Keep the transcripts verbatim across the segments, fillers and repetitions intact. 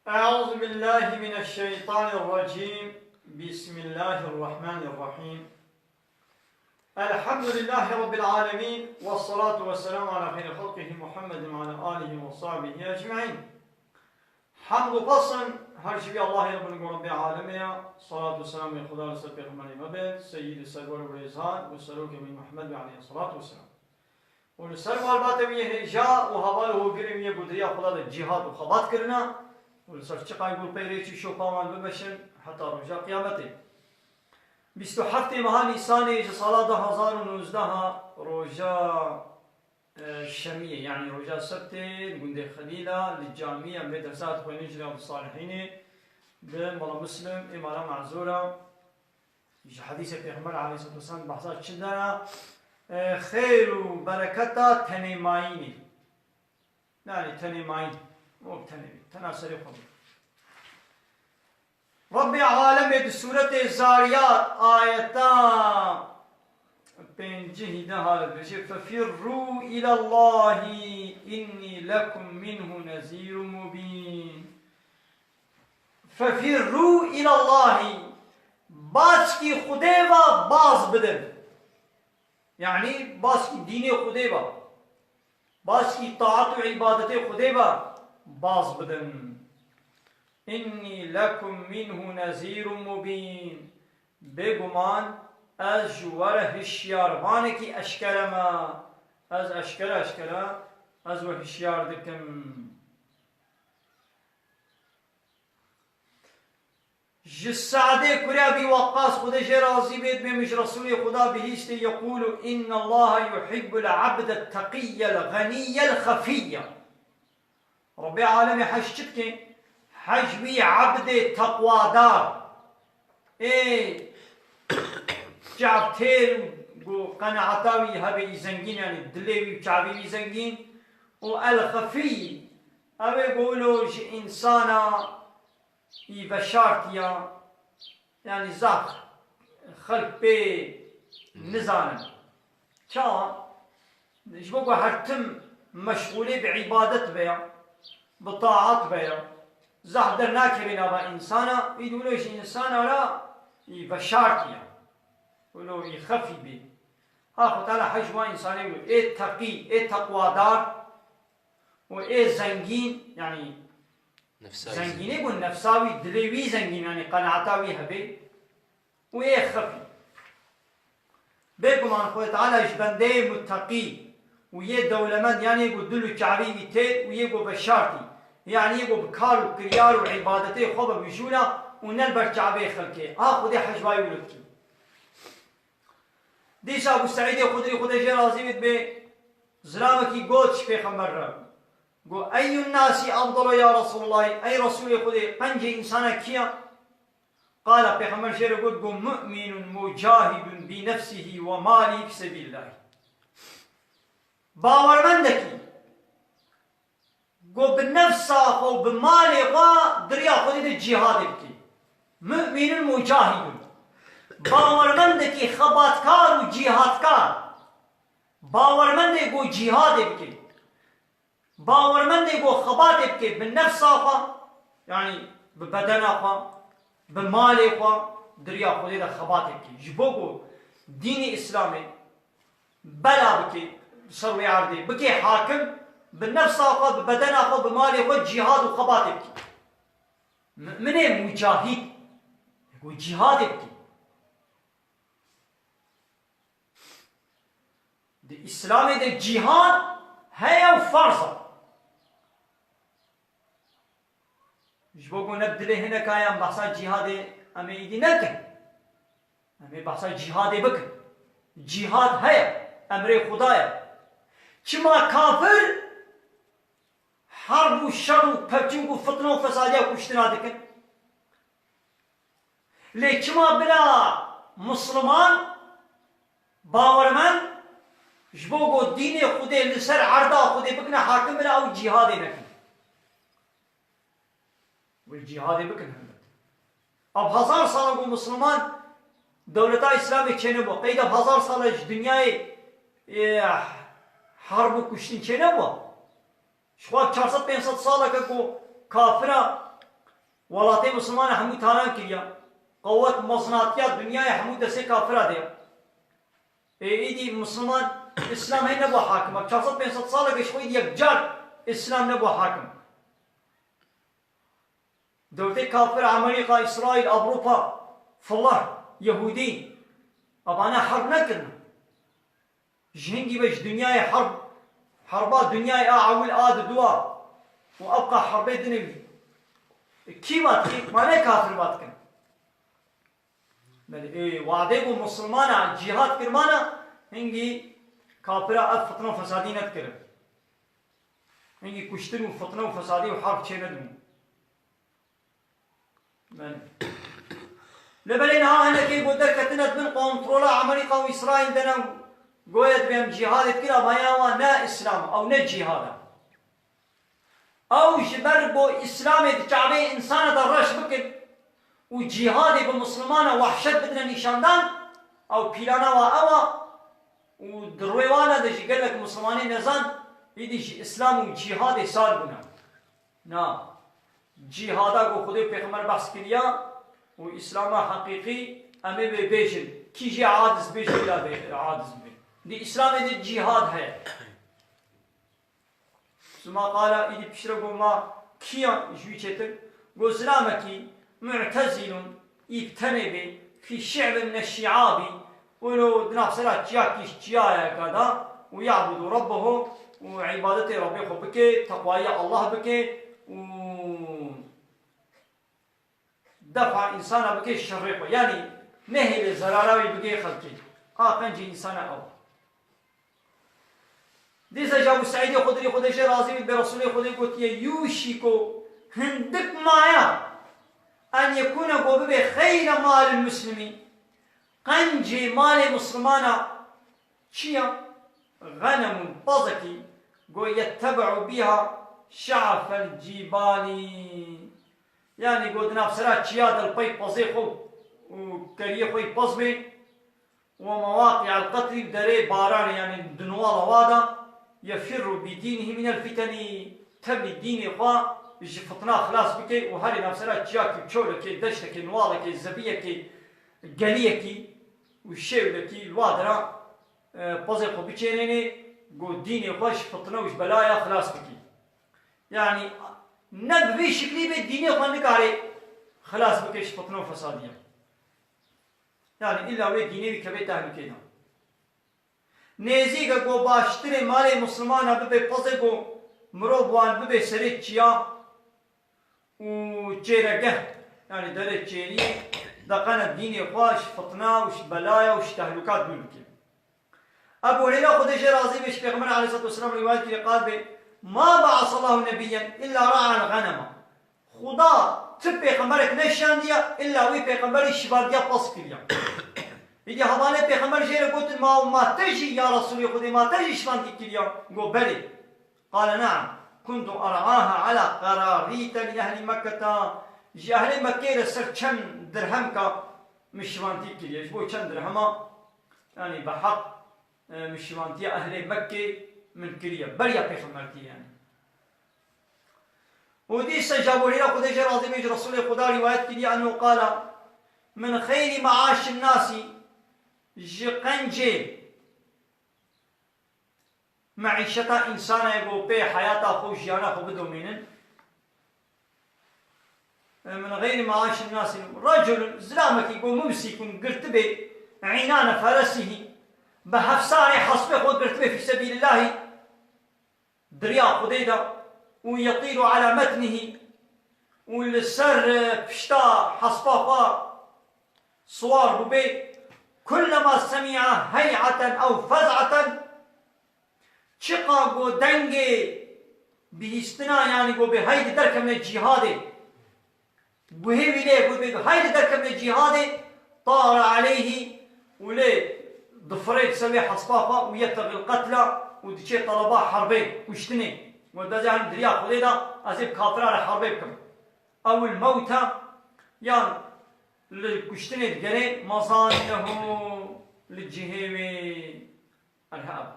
أعوذ بالله من الشيطان الرجيم. بسم الله الرحمن الرحيم. الحمد لله رب العالمين، والصلاة والسلام على خير خلقه محمد وعلى آله وصحبه أجمعين. Hamd û pes in her ji vî Allahê re bin ku Rebbê alemê ye. Salat û selamê Xuda li ser Pêxemberê me be, Seyyid û Serwer û Rêzan û Serokê me Muhammed be aleyhissalatu vesselam. Û li ser malbatê wî yê hêja û heval û hogirên wî yê ku di riya Xuda de cîhad û xebat kirine û li ser çiqay ku pey rê çû şopa wan bimeşin heta roja qiyametê. Bîst û heftê meha Nîsanê ji sala du hezar û nozdeh roja, e, şemiyê, yanî roja sebtê li gundê Xelîla li camî em vê dersa dixwînin ji Riyadus Salihînê bi Mela Muslim ê mala mazûra. Ji hedîsê Pêxember aleyhisselatu vesselam behsa çi dana? E, xêr û bereketa tenê mayînê. Yani tenê mayîn. O tenê bî. Tena serê xwe bî. Rebbê alemê di sûretê Zariyat ayeta pêncî hîdeh de dibêje, "Fefirrû ilallahî innî lekum minhu nezîrun mubîn." Fefirrû ilallahî. Baskî Xwedê ve baz bidin. Yanî baskî dînê Xwedê ve, baskî taat û îbadetê Xwedê ve baz bidin. "Innî lekum minhu nezîrun mubîn." Bêguman ez ji we re hişyarvanekî eşkere me. Ez eşkere eşkere ez we hişyar dikim. Ji Se'dê kurê Ebî Weqqas, Xwedê jê razî bê, dibê min ji Resûlê Xuda bihîstê, "Yeqûlu innallaha yuhibbul abdel teqiyyel ğeniyyel xefiyye." Rebbê alemê hej çi dike? Hej wî ebdê teqwadar. Ê çav têr û ku qenaeta wî hebe, î zengîn, yanî dilê wî û çavê wî zengîn û el xefî, ew ê ku wilo ji însana î veşartiya, yanî zaf xelk pê nizanin. Çawa? Ji bo ku her tim meşxûlê bi îbadet be ya, bi taat be ya, zaf dernakeve nava însana, î wilo ji însana re î veşartiya, wilo î xefî bê. Ha Xwe Teala hej wan însanê wilo, ê teqî, ê teqwadar û ê zengîn, yanî Nefsa wî zengînê ku nefsa wî, dilê wî zengîn, yanî qenaeta wî hebe û ê xefî. Bêguman Xwedê Teala ji bendeyê muteqî û yê dewlemend, yanî yê ku dil û çavê wî têr û yê ku veşartî, yanî yê ku bi kar û kiryar û îbadetê xwe ve mijûl e û ne li ber çavê xelkê. A Xwedê hej wayî wilo dikî. Dîsa Ebû Seîdê Xudrî, Xwedê jê razî bit, bê zilamekî got ji Pêxember re. Got, "Eyyun nasi afdalu ya Resûlullah, ey Resûlê Xwedê, qencê însana kî ya?" Qala, Pêxember jê re got, got, "Mu'minun mucahidun bi nefsihi ve malihi fi sebîlillah." Bawermendekî ku bi nefsa xwe û bi malê xwe di riya Xwedê de cîhadê bike. Mu'minun mucahidun. Bawermendekî xebatkar û cîhadkar. Bawermendê ku cîhadê bike. Bawermendê ku xebatê bike bi nefsa xwe, yanî bi bedena xwe, bi malê xwe, di riya Xwedê de xebatê bike. Ji bo ku dînê Îslamê bela bike ser wê erdê, bike hakim, bi nefsa xwe, bi bedena xwe, bi malê xwe cîhad û xebatê bike. Mu'minê mucahîd, ku cîhadê bike. Di Îslamê de cîhad heye û ferz e. Ji bo ku ne dilê hineka yan behsa cîhadê em ê îdî nekin. Em ê behsa cîhadê bikin. Cîhad heye, emrê Xuda ye. Çima kafir herb û şer û pevçûn û fitne û fesadiya kuştina dikin? Lê çima bila Musliman, bawermend, ji bo ku dînê Xwedê li ser erda Xwedê bikine hakim, bila ew cîhadê nekin? Wê cîhadê bikin helbet. Ev hezar sal e ku Musliman dewleta Îslamê çênebû. Qeyda ev hezar sal e ji dinyayê, e, herb û kuştin çênebû. Ji xwe çar sed pênc sed saleke ku kafira Welatê Misilmana hemû talan kiriya. Qewet mezinatiya dinyayê hemû destê kafira de ya. Ê, îdî Misilman, Îslam hê nebû hakim. Çar sed pênc sed saleke ji xwe îdî yekcar Îslam nebû hakim. Dewletê kafir, Amerîka, Îsraîl, Ewropa, filah, Yehûdî, evane herb nekirin. Ji hingî ve ji dinyayê herb, herba dinyayê a ewil a diduwa û ewqa herbê din kî va dikî? Ma ne kafir va dikin. Belê, ê, wadê bû Misilmana cîhad kirmana, hingî kafira ev fitne û fesadî nedikir. Hingî kuştin û fitne û fesadî û herb çê nedibû. Belê. Lê belê niha hinekê ku derketine di bin kontrola Amerîka û Îsraîl de ne, goye dibê em cîhadê dikir, ama ya wan ne Îslam, ew ne cîhad e. Ew ji ber ku Îslamê di çavê însana de reş bikin û cîhadê bi Misilmana wehşet bidine nîşandan, ew pîlana wa ew a û di rûyê wan de ji gelek Misilmanê nezan, îdî ji Îslam û cîhadê sar bûne. Na. Cîhada ku Xwedê û Pêxember behs kiriya û Îslama heqîqî, em ê vê bêjin. Kî jî aciz bê, jî bila bê aciz bê. Di Îslamê de cîhad heye. Suma qala, îdî piştre got, ma kî ya ji wî çêtir? Got, zilamekî mu'tezilun, î bi tenê bê, fî şi'bin min şi'abî, wilo di navsera çiyakî ji çiyayeka da, û ya'budu Rabbehu, û îbadetê Rabbê xwe bike, teqwayî Allah bike, û defa însana bike şerê xwe. Yanî nehêle zerara wî bike xelkê. A qencê însana ew. Dîsa ji Ebû Seîdê Xudrî, Xwedê jê razî bî, bi Resûlê Xwedê gotiye, yûşîku, hindik maya, en yekûne, ku bibe xeyre malil muslimî, qencê malê Mislimana çi ya? Xenemun, pezekî, go yettebi'u bîha şe'afel cîbalî. Yanî go di navsera çiya de li pey pezê xwe û keriyê xwe yî pez bê. Û mewaqi'el qetrî, derê baranê, yanî di newala wa de, yefirru bi dînihî minel fiteni, tevlî dînê xwe ji fitna xilas bike û herê navsera çiyakî, çolekê, deştekê, newalekê, zeviyekê, geliyekî û şêwlekî li wa dera, e, pezê xwe biçênênê, ku dînê xwe ji fitne û ji belaya xilas bikî. Yanî ne bi vî şiklî bê, dînê xwe nikarê xilas bike ji fitne û fesadiya. Yanî îlla wê dînê wî keve tehlûkê de. Nêzîk e ku baştirê malê Mislimana bibe pezê ku mirov wan bibe serê çiya û çêregeh, yanî derê çêrî, deqene dînê xwe ji fitna û ji belaya û ji tehlûka dûr bike. Ebu Hureyre, Xwedê jê razî be, ji Pêxember aleyhisselatu vesselam rîwayet kiriye, qal be, ma ba'asallahu nebiyyen illa ra'al ghanema. Xuda ti pêxemberek neşandiye, illa wî pêxemberî şivandiya pez kiriye. Îdî hevalê pêxember jê re gotin, ma, ma te jî ya Resûlê Xwedê, ma te jî şivandî kiriye? Got, belê. Qale, ne'am, kuntu er'aha ala qerarîte li ehlî Mekkete. Ji ehlê Mekkeyê re ser çend dirhemka min şivandî kiriye. Ji bo çend dirhema, yanî bi heq, e, min şivandiya ehlê Mekkê min kiriye. Beriya pêxembertiyê yanî. Û dîsa ji Ebû Hureyre, Xwedê jê razî be, ji Resûlê Xuda rîwayet kiriye, ennehu qala, min xeyrî me'aşin nasî, ji qencê meîşeta însana ye ku pê heyata xwe û jiyana xwe bidomînin. Min xeyrî me'aşin nasî, reculun, zilamekî ku mumsîkun, girtibê, înane feresihî, bi hefsarê hespê xwe girtibê fî sebîlillahî, di riya Xwedê de, û yetîru ala metnihî, û li ser, e, pişta hespa xwe siwar bûbê, kullema semî'a hey'aten ew fez'aten, çiqa ku dengê bihîstina, yanî ku bê, "Heydî derkevne cîhadê", guhê wî lê got bê, "Heydî derkevne cîhadê", tara aleyhî, û lê difirê li ser wê hespa xwe û yebtexîl qetla û diçê teleba herbê, kuştinê. Got, "Ez ê herim di riya Xwedê de, ez ê bi kafira re herbê bikim." Ew il mewta, yan li kuştinê digerê, mezannehu, li cihê wê. Elhab.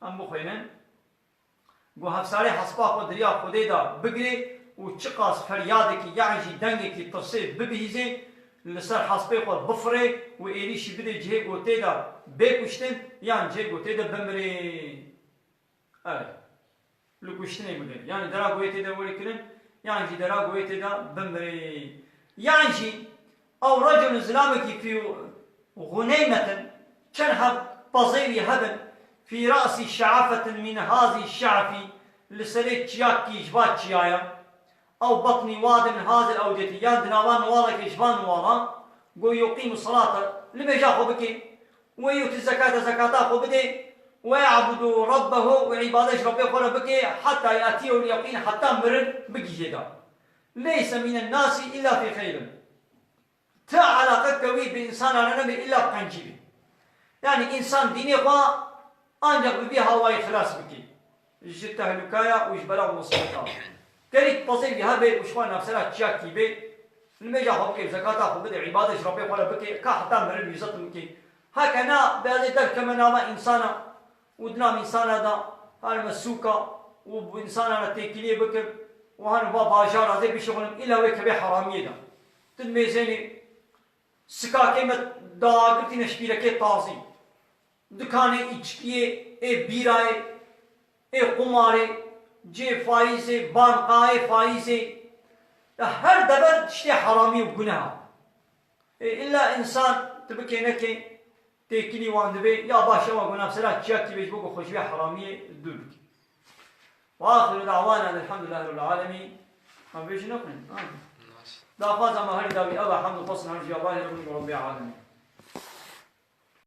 Em bixwînin. Got, "Hefsarê hespa xwe di riya Xwedê de bigirê û çiqas feryadekî yan jî dengekî tirsê bibihîzê, li ser hespê xwe bifirê û êrîşî bidê cihê ku tê de bê kuştin yan cihê ku tê de bimirê. Ev e. Li kuştinê bigirê. Yanî dera ku yê tê de werê kirin, yan jî dera ku yê tê de bimirê. Yan jî ew recul zilamekî fî guneymetin, çend heb pezê wî hebin, fî rasî şe'afetin mîn hazî şe'afî, li serê çiyakî ji va çiyaya, ew betnî wadin hazil ewdetî, yan di nava niwalekê ji van niwala, go yuqîmu salata, nimêja xwe bike, we yutî zekata, zekata xwe bide, we ya'budu rabbehu, û îbadet ji Rabbê xwe re bike, heta yatiyehu l-yaqîn, heta mirin bigihê da. Leyse mînen nasi illa fî xeyrin. Ti eleqeke wî bi însanan re nebe illa bi qencî be. Yanî însan dînê xwe ancak bi vî hawayî xilas bike ji tehlukaya û ji bela û musîbeta. Gerek pezê wî hebe û ji xwe navsera çiyakî be, nimêja xwe bike, zekata xwe bide, îbadet ji Rabbê xwe re bike, ka heta mirin wî zetim bike. Heke na, bêazê derkeme nava însana û di nav însana de, her me sûka û bi însana re têkiliyê bikim û her va bajara zê bişixulin, îla wê keve heramiyê de. Tu dimêzênî sikakê me dagirtîne ji pîrekê tazî. Dikanê îçkiyê, ê bîrayê, ê qumarê, cê faîzê, bankayê faîzê. Ya her dever tiştê heramî û guneha. Ê, îlla însan tu bikê nekê, têkilî wan dibe, ya baş e wa guna sera çiyakî be ji bo ku xwe ji wê heramiyê dûr bike. Ve axiru da'wana elhamdülillahi rabbil alemin. Em vê jî nexwînin, ha? Daxwaza me herî dawî ev e, hemd û xwestin her ji ya Bahî Rabbil Rabbil Alemin.